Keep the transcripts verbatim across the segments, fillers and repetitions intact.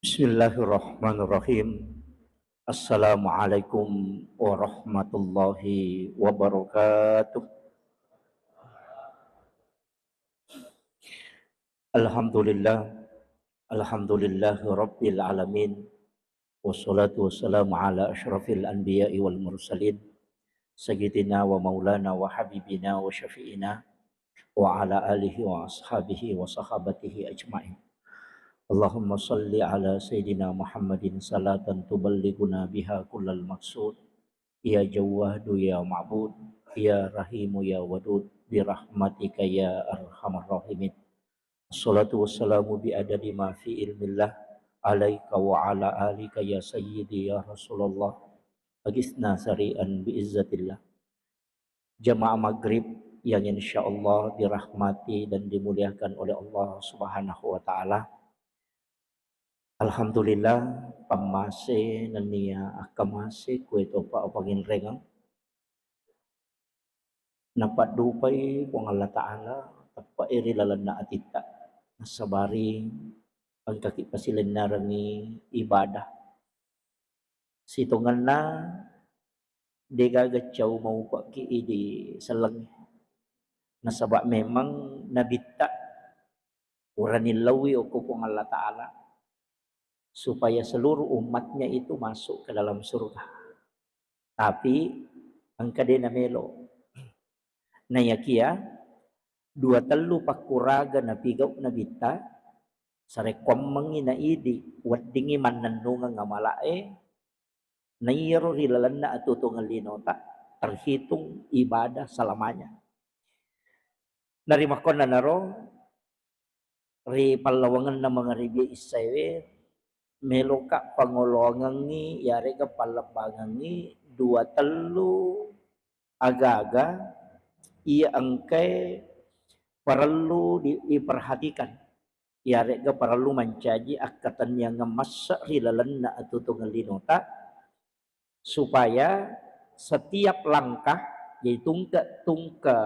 Bismillahirrahmanirrahim. Assalamualaikum warahmatullahi wabarakatuh. Alhamdulillah. Alhamdulillahi rabbil alamin. Wassalatu wassalamu ala asyrafil anbiya'i wal mursalin, sayyidina wa maulana wa habibina wa syafi'ina wa ala alihi wa ashabihi wa sahabatihi ajma'in. Allahumma salli ala sayyidina Muhammadin salatan tuballighuna biha kullal maqsud. Ya Jawwadu ya Ma'bud, ya Rahimu ya Wadud, birahmatika ya arhamar rahimin. Assalatu wassalamu bi adadi ma fi ilmillah alaika wa ala alika ya sayyidi ya Rasulullah. Agisna sari'an bi izzatillah. Jamaah maghrib yang insyaallah dirahmati dan dimuliakan oleh Allah Subhanahu wa taala. Alhamdulillah, pammase nennia akkamase kuetopa apanginrengeng. Napaddupai Puang Allah Ta'ala, teppe'i ri lalenna atitta, nassabari engkaki pasilennarengngi ibadah. Sitongenna degaga cau maupekki idi sellengnge. Nasaba memang nabitta urani laui okko Puang Allah Ta'ala supaya seluruh umatnya itu masuk ke dalam surga. Tapi engka de namelo. Nayakia dua tellu pakkuraga napigau nabitta, sarekkuammengngi naidi weddingngi mannennungeng amalae, naiyaro ri lalenna atuo-tuongeng linota terhitung ibadah selamanya. Narimakkuannanaro ri pallawangenna mangaribi issaewe, meloka pangoloangengngi yarega pallebbangengngi dua tellu aga-aga iya engkae parellu di-, diperhatikan, yarega parellu mancaji akkatenniangeng masse ri lalenna atuo-tuongeng linota, supaya setiap langkah, jadi tungke-tungke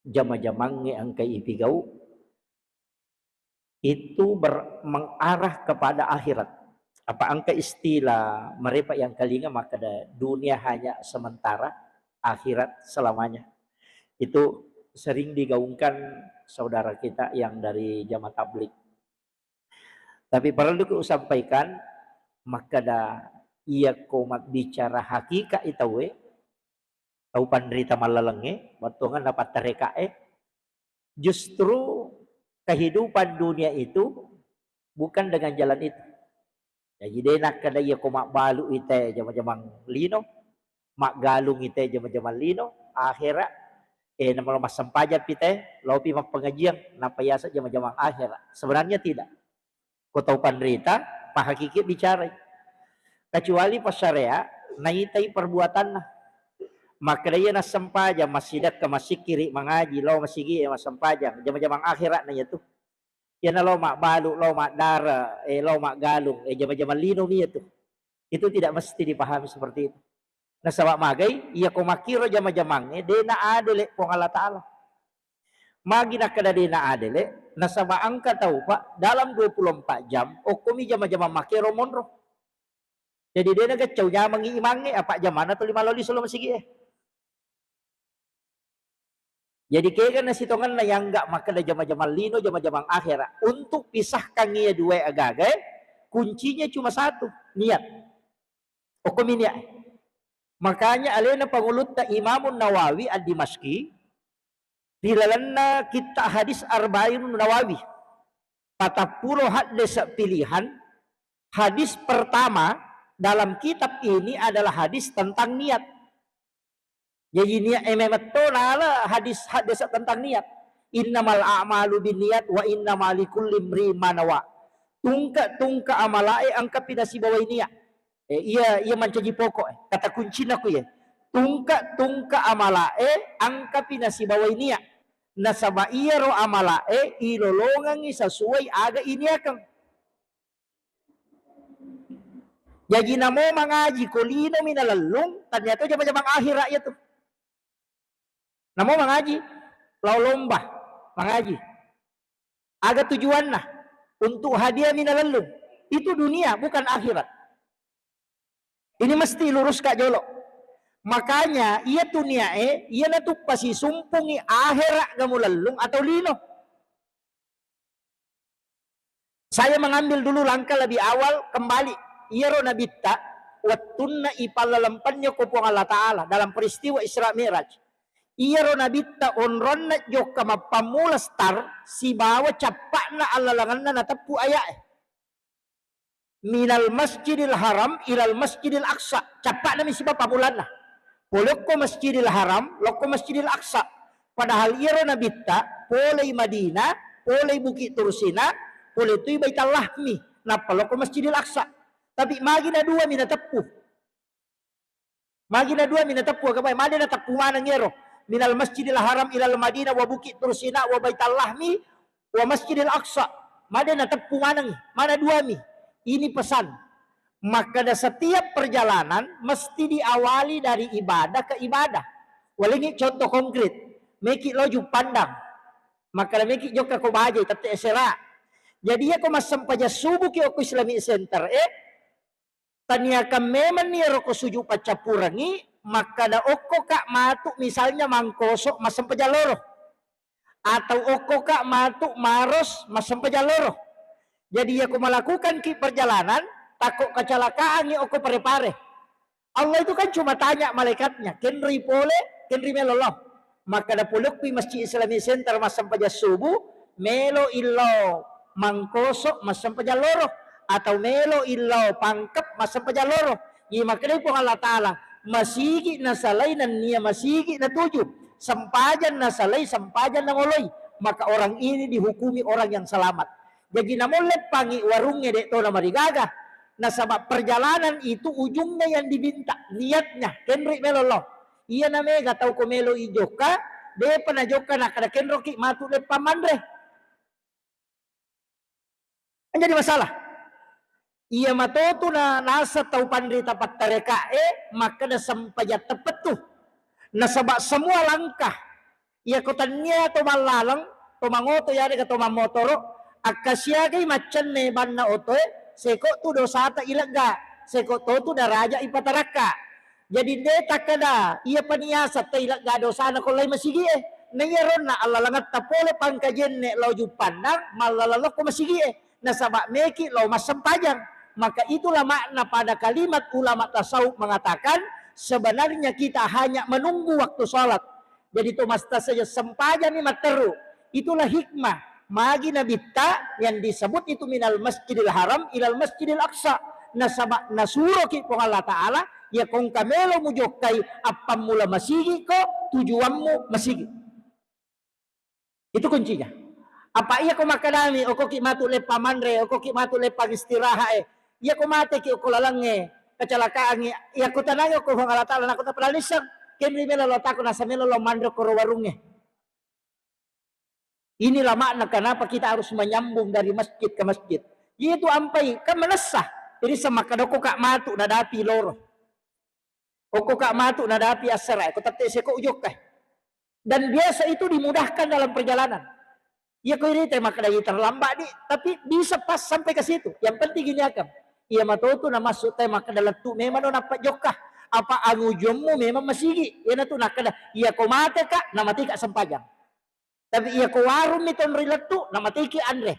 jama-jamangnge engkai ipigau, itu ber-, mengarah kepada akhirat. Apa engka istilah mereka yang kalinga makkeda dunia hanya sementara, akhirat selamanya. Itu sering digaungkan saudara kita yang dari jamaah tabligh. Tapi perlu ku usampaikan, makkeda iyako mabbicara hakikat i tauwe, tau panrita mallalengnge, wettungenna pattarekae, justru kehidupan dunia itu bukan dengan jalan itu. Jaji de nakkeda iyako mabbalu ite jama-jamang lino, maggalung ite jama-jamang lino, akhera, eh, namalo massempajang pite, lopi mappengajian, nappa yaseng jama-jamang akhera. Sebenarnya tidak. Ko tau panrita, pahakiki bicarai. Kecuali passarea, naitai perbuatanna. Makkeda iya nassempajang, massidekka, massikkiri, mangaji, lao masigi, eh, massempajang, jama-jamang akhera na iyatu. Iyana lao mabbalu, lao maddare, eh, lao maggalung, eh, jama-jamang lino mi iyatu. Itu tidak mesti dipahami seperti itu. Nasaba magai, iyako makkiro jama-jamangnge, de naadele Puang Allah Ta'ala. Magi nakkeda de naadele, nasaba engka tau, Pak, dalam dua puluh empat jam, okkomi jama-jamang makkiro monro. Jadi de nageccau nyamangi imangnge, apa jamanna tuli maloli solo masigi e. Jadi kega nasitongenna yang enggak makkeda jama-jamang lino, jama-jamang akhera. Untuk pisahkan iya dua agaga, kuncinya cuma satu, niat. Okkomi niat. Makanya alena pangulutta Imamun Nawawi Ad-Dimashqi, ri lalenna kitta hadis Arba'inun Nawawi, patappulo haddese pilihan, hadis pertama dalam kitab ini adalah hadis tentang niat. Jaji niat e memetto nala hadis, hadis tentang niat. Innamal a'malu binniyat wa innama likulli imri'in ma nawa. Tungke-tungke amalae engkapi nasibawai niat. Eh, iya, iya mancaji pokok, eh. Kata kuncina ku iya. Tungke-tungke amalae engkapi nasibawai niat. Nasaba iyaro amalae ilolongengngi sesuai aga iniakeng. Jaji namo mangaji ko linomi nalellung, ternyata jama-jamang akhera iyatu. Namo mangaji, lao lomba, mangaji. Aga tujuanna? Untuk hadiah mi nalellung. Itu dunia, bukan akhirat. Ini mesti luruskan jolo. Makanya, iya tu niae, iya natu pasisumpungi akhirat ga mulellung atau lino. Saya mengambil dulu langkah lebih awal kembali. Iyaro nabitta, wettunna ipallalempenni ko Puang Allah Ta'ala dalam peristiwa Isra Mi'raj. Iyaro nabitta onronna jokka mappammula star sibawa cappa'na allalengenna nateppu aya'e. Minal Masjidil Haram ilal Masjidil Aqsa. Cappa'na mi siba pammulanna. Pole okko Masjidil Haram, lokko Masjidil Aqsa. Padahal iyaro nabitta, polei Madinah, polei Bukit Tursina, pole tui Baitul Lahmi, nappa lokko Masjidil Aqsa. Tapi magi na dua mi nateppu. Magi na dua mi nateppu, aga bae, made nateppu maneng iyaro. Minal Masjidil Haram ilal Madinah wa Bukit Tursina wa Baitul Lahmi wa Masjidil Aqsa. Made nateppu maneng, mana dua mi. Ini pesan. Makkeda setiap perjalanan mesti diawali dari ibadah ke ibadah. Walengngi contoh konkret. Meki lo Juppandang. Makkeda meki jokka ko Baja, tette esera. Jadi iyako massempajang subuh ki okko Islamic Center, eh, taniakan memang ni ero ko suju paccappurengi, makkeda okko ka matu misalnya Mangkoso massempajang loro. Atau okko ka matu Maros massempajang loro. Jadi iyako malakukan ki perjalanan, takko kecelakaan ni okko Pare-Pare. Allah itu kan cuma tanya malaikatnya, kenri pole, kenri melo lo. Makkeda pole okko Masjid Islamic Center massempajang subuh, melo illo Mangkoso massempajang loro, atau melo illo Pangkep massempajang loro. Iya makkeda Puang Allah Ta'ala, masigi nasalai nennia masigi natuju, sempajang nasalai sempajang nangoloi, maka orang ini dihukumi orang yang selamat. Jaji namo leppangi warungnge de' to namarigaga. Nasaba perjalanan itu ujungnya yang diminta, niatnya, kenri melo lo. Iya namega tau ko melo i jokka, depa najokka nakkeda kenroki matu leppang manre. Kan jadi masalah. Iya matotu na nasa tau panrita pattarekae makkeda sempajang teppettu. Nasaba semua langkah, iyako tennia to mallaleng, to mangoto yarega to mammotoro, akkasiagai maccenne banna otoe, seko tu dosata ilegga, seko to tu daraja ipatarakka. Jadi de takkeda iya paniasa tei legga dosana ko lai masigie. Na iya ronna allalengetta pole pangkajenne lao Juppandang, mallaleng lokko masigie. Nasaba meki lao massempajang. Maka itulah makna pada kalimat ulama tasawuf mengatakan, sebenarnya kita hanya menunggu waktu sholat. Jadi to masta saja sempajang ni matteru. Itulah hikmah. Magi nabitta yang disebut itu minal Masjidil Haram ilal Masjidil Aqsa. Nasaba nasuroki Puang Allah Ta'ala, iya ko engka melo mujokkai appammula masigi ko tujuanmu masigi. Itu kuncinya. Apa iya ko makkedami, okoki matu leppang manre, okoki matu leppang istirahat e. Iya ko mateki okko lalengnge, kecelakaangngi, iya ko tanangi okko Puang Allah Ta'ala, nako tapalanisseng, kenri melo lo tako nasa melo lo manre koro warungnge. Inilah makna kenapa kita harus menyambung dari masjid ke masjid. Itu ampai, kan menessa. Jadi semakkeda okko ka matu nadapi loro. Okko ka matu nadapi assara, ko tette seko ujokka. Dan biasa itu dimudahkan dalam perjalanan. Iya ko irita makkeda terlambat di, tapi bisa pas sampai ke situ. Yang penting gini akan. Iya matotu na masuk te makkeda lettu memang no nappa jokka. Apa angujummu memang masigi. Iya natu nakkeda, iya ko mate ka, na mati ka sempajang. Tapi iya ko warung mi tonri lettu, na mati ki anre.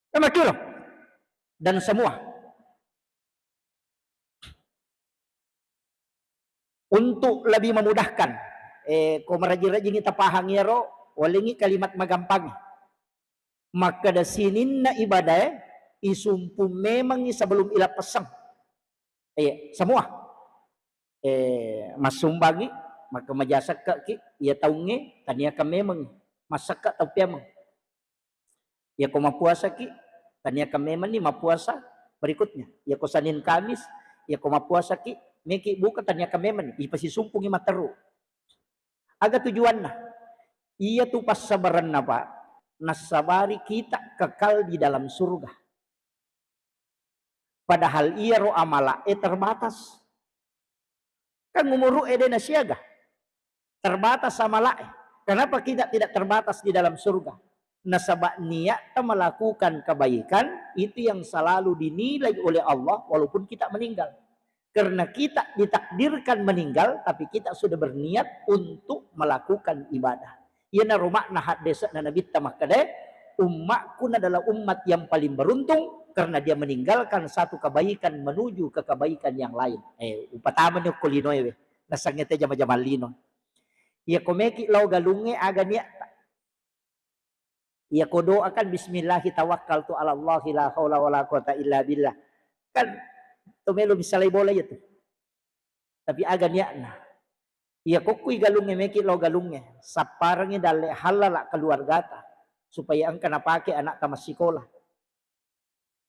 Sama kilo. Dan semua. Untuk lebih memudahkan, eh, ko marajing-rajingi tapahang iyaro, walengngi kalimat magampangngi. Makkeda sininna ibadae, isumpung memangngi sebelum ilappessang. Iya, semua. Eh, massumbangi, maka majasekkaki, iya taungnge, taniakan memangngi. Massekka tau piameng. Iya ko mappuasaki, taniakan memanni mappuasa berikutnya. Iya ko Senin Kamis, iya ko mappuasaki, meki buka taniakan memanni, ipasisumpungi matteru. Aga tujuanna? Iya tu passabarenna, Pak. Nassabari kita kekal di dalam surga. Padahal iyaro amala e terbatas. Kan umuru e de nasiaga. Terbatas amala e. Kenapa kita tidak terbatas di dalam surga? Nasaba niatta melakukan kebaikan itu yang selalu dinilai oleh Allah walaupun kita meninggal. Karena kita ditakdirkan meninggal, tapi kita sudah berniat untuk melakukan ibadah. Iyanaro makna haddese'na Nabitta makkeda, "Ummakku adalah umat yang paling beruntung karena dia meninggalkan satu kebaikan menuju ke kebaikan yang lain." Eh, upatamani okko linoe we. Nasangnge te jama-jamang lino. Iya ko meki lao galungnge aga niatta. Iya ko doakan, "Bismillahi tawakkaltu ala Allahi la haula wala quwata illa billah." Kan to melo misalai bola iya tu. Tapi aga niatna. Iya kokkui galungnge meki lao galungnge, sapparengngi dalle hallala keluargata supaya engka napake anakta massikola.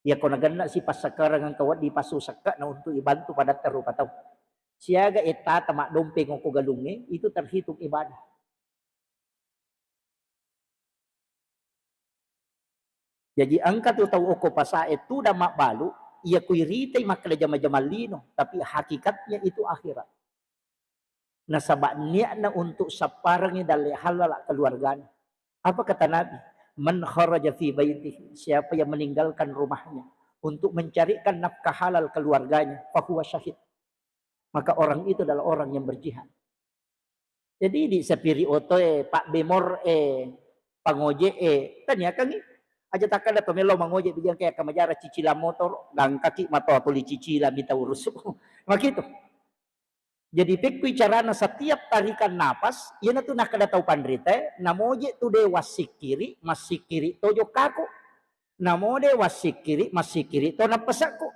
Iya ko nagenna si passakkareng engka wedding passu sekke'na untuk ibantu padatta rupa tau. Siaga ettata maddompeng okko galungnge, itu terhitung ibadah. Jaji engka tu tau okko pasae tudang mabbalu, iya kuiritai makkeda jama-jamang lino, tapi hakikatnya itu akhirat. Nasaba niatna untuk sapparengngi dalle hallala keluargana. Apa kata Nabi? "Man kharaja fi baitihi," siapa yang meninggalkan rumahnya untuk mencarikan nafkah halal keluarganya, fahuwa syahid. Maka orang itu adalah orang yang berjihad. Jadi di sapiri otoe, Pak Bemor e, pangoje e, taniakangi. Aja takkada to melo mangoje bijang kayak kamajara cicilan motor, gangkaki matoa tuli cicilan mita urusu. Makitu. Jadi pekkui carana setiap tarikan napas, iyanatu nakkada tau panrita, namoje tu de wassikkiri, massikkiri to jokkaku. Namo de wassikkiri, massikkiri to nappasekku.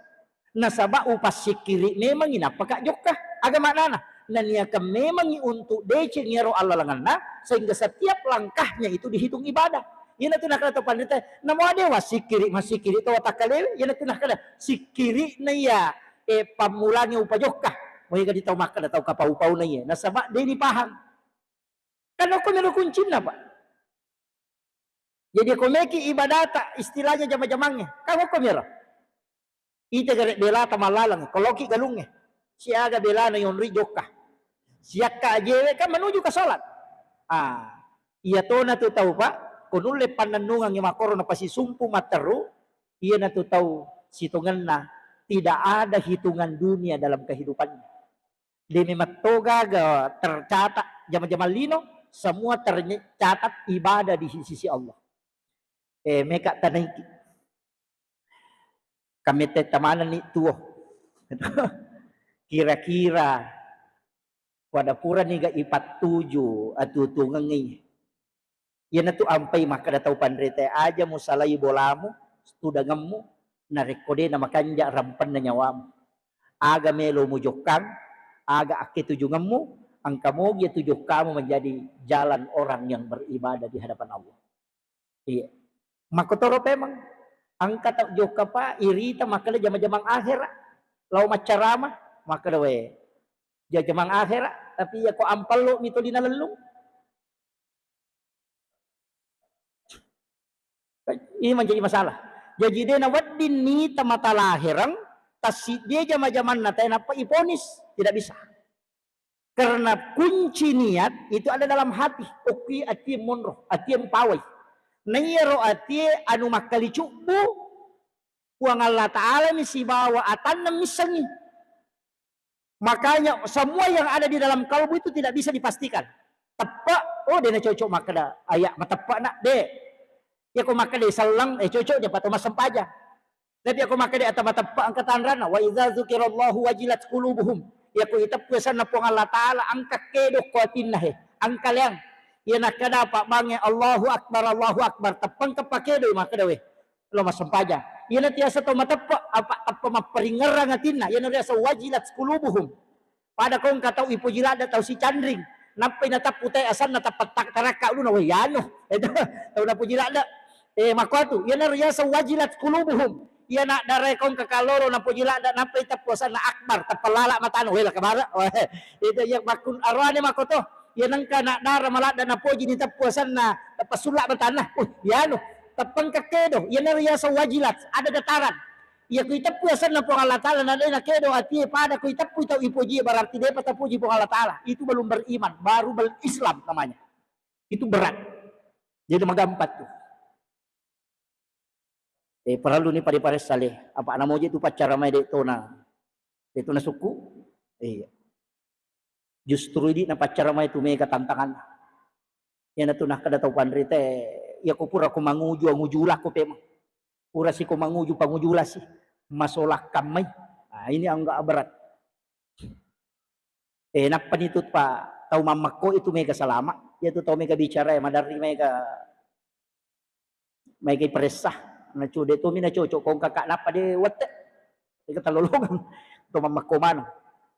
Nasaba upassikkiri memangi nappaka jokka. Aga maknana? Naniakan memangi untuk deceng iyaro allalengenna, sehingga setiap langkahnya itu dihitung ibadah. Iyanatu nakkada tau panrita, namo de wassikkiri, massikkiri to watakkalewe, iyanatu nakkada sikkiri na iya, eh, pammulangi upajokka. Moega di tau makkada tau kapau-pau na iya. Nasaba de ni paham. Kan okko melo kuncinna, Pak. Jadi ko meki ibadata istilahnya jama-jamangnge, kan okko mero. Ite gare belata mallaleng, ko loki galungnge. Siaga belana yonri jokka. Siakka ajewe kan menuju ke salat. Ah, iya tona tu tau, Pak, ko nulle pannennungangngi makkoro napasisumpu matteru, iyanatu tau sitongenna tidak ada hitungan dunia dalam kehidupannya. De memang to gaga tercatat jama-jamang lino, semua tercatat ibadah di sisi Allah. Eh, meka tanaiki. Kamette tamanenni tuo. Kira-kira pada purani ga ipattuju atutungengngi. Iyanatu ampai makkeda tau panrita, aja musalai bolamu, tudangemmu, narekko de namakanja rampenna nyawamu. Aga melo mujokkang, aga akketujungemmu, engka mogi tu jokkamu menjadi jalan orang yang beribadah di hadapan Allah. Iya. Makkotoro pemeng. Engka tau jokka, Pak, irita makkeda jama-jamang akhera. Lao maccarama, makkeda we, jama-jamang akhera, tapi iya ko ampallo mi toli nalellung. Ini menjadi masalah. Jadi de nawedding nita mata lahereng, tassiddia jama-jamanna tae nappa iponis, tidak bisa. Karena kunci niat itu ada dalam hati. Okki atie monro, atie mpawai. Naiyaro atie anu makkali cubbu, Puang Allah Ta'ala mi sibawa atanna missengi. Makanya semua yang ada di dalam kalbu itu tidak bisa dipastikan. Teppe, oh, de nacocok makkeda aya mateppe na, de. Iya ko makkeda selleng, eh, cocok je pato massempajang. Tapi iya ko makkeda ata mateppe engka tanranna, wa idza dzukirallahu wajilat qulubuhum. Iya ko iteppu asenna Puang Allah Ta'ala engka kedo ko atinna he, engka leang. Iya nakkeda apa bange Allahu Akbar, Allahu Akbar, teppengka pakedo makkeda we. Lo massempajang. Iyana tiasa tau mateppe, apa teppe mapparingngerang atinna, iyana riaseng wajilat qulubuhum. Pada ko engka tau ipoji ladde tau sicanring, nappai natappu tae asenna tappa tak-, tarakka uluna, weh, iyanu. Itu tau napoji ladde. Eh, makkuatu, iyana riaseng wajilat qulubuhum. Iyana darae ko engka kalloro napoji ladde, nappai tappu asenna akbar, tappa lala matana, weh, laka bara. Weh, itu iya makkun aroane makkoto. Iya nengka anak dara maladde napoji ni teppu asenna, tappa sulla matanna. Uh, iyanu, teppengka kedo, iyana riaseng wajilat, ada getaran. Iya ku iteppu asenna Puang Allah Ta'ala, na de nakedo atie pada ku iteppu tau ipoji, berarti depa tapoji Puang Allah Ta'ala. Itu belum beriman, baru bel-, Islam namanya. Itu berat. Jadi magampat tu. Eh, parellu ni pada paressa le. Apa namoje tu paccara mai de' tona. De' tona sukku. Iya. Justru idi' na paccara mai tu mega tantangan. Iyana tu nakkeda tau panrita, iya ko pura ko manguju, anguju ulakko pemeng. Pura si ko manguju, panguju ulasi. Masola kammai. Nah, ini anggap berat. Eh, nappa ni tu pa tau mammekko itu mega salama. Iya tu tau mega bicara ya, maderri mega, mega iparessa. Nacu de' tomi nacocok kong kakak nappa de' wette. Ega talolongang. Tau mammekko maneng.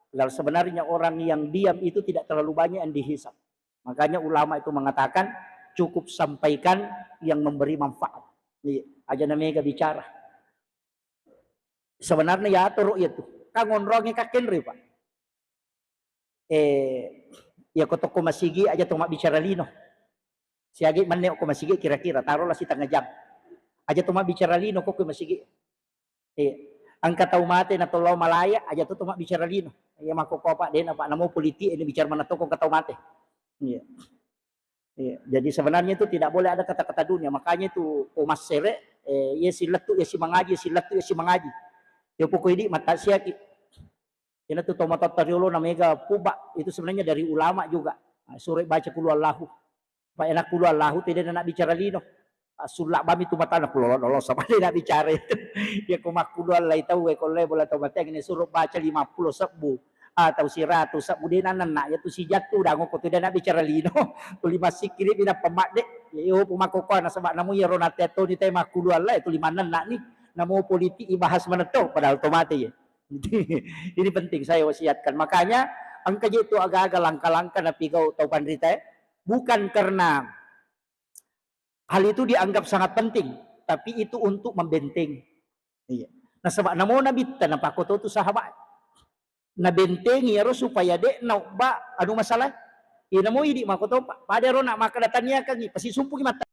Padahal sebenarnya orang yang diam itu tidak terlalu banyak yang dihisab. Makanya ulama itu mengatakan cukup sampaikan yang memberi manfaat. Iya, aja na mega bicara. Sebenarnya ya atoro iya tu. Kan ngonrongi kakkenri, Pak. Eh, iya ko tokko masigi aja to mabbicara lino. Siagi menne ko masigi kira-kira taruhlah setengah jam. Aja to mabbicara lino ko ko masigi. Iya. Engka tau mate na tolao malaya aja to to mabbicara lino. Iya makko ko apa dena Pak namo politik ini bicara mana toko engka tau mate. Iya. Iya, jadi sebenarnya itu tidak boleh ada kata-kata dunia. Makanya itu ko massere, eh, iya silettu, iya si mangaji, iya silettu, iya si mangaji. Ya pokok ini mata siaki. Ina tu tomatoatta riolo na mega puba, itu sebenarnya dari ulama juga. Nah, sure baca kulu Allahu. Pak enak kulu Allahu tidak nak bicara lino. Sulla bami tu matana kulu Allah sama dia nak bicara itu. Ya ko makkulu Allah tahu, eh, ko le bola tau mate ini suruh baca lima puluh sebbu. Atau siratu sebbu de' nanenna, iya tu sijattu dango ko tu de' na bicara lino. Tuli massikkiri bina pemadde. Iya, iyo, pumakoko nasaba namu iyaro nate toni te makkulu Allah, iya tuli manenna ni. Namo politik ibahas manetto, padahal to mate ya. Ini penting saya wasiatkan. Makanya, engka je tu aga-aga langkah-langkah napigau tau panrita, eh. Bukan karena hal itu dianggap sangat penting, tapi itu untuk membentengi. Iya. Nasaba namo nabitta napakkoto tu sahabat. Nabentengi iyaro supaya de' naobba anu masalah. Iya namo idi' makkoto pa-, pada ro nak makkeda taniakangi, pasisumpuki matta.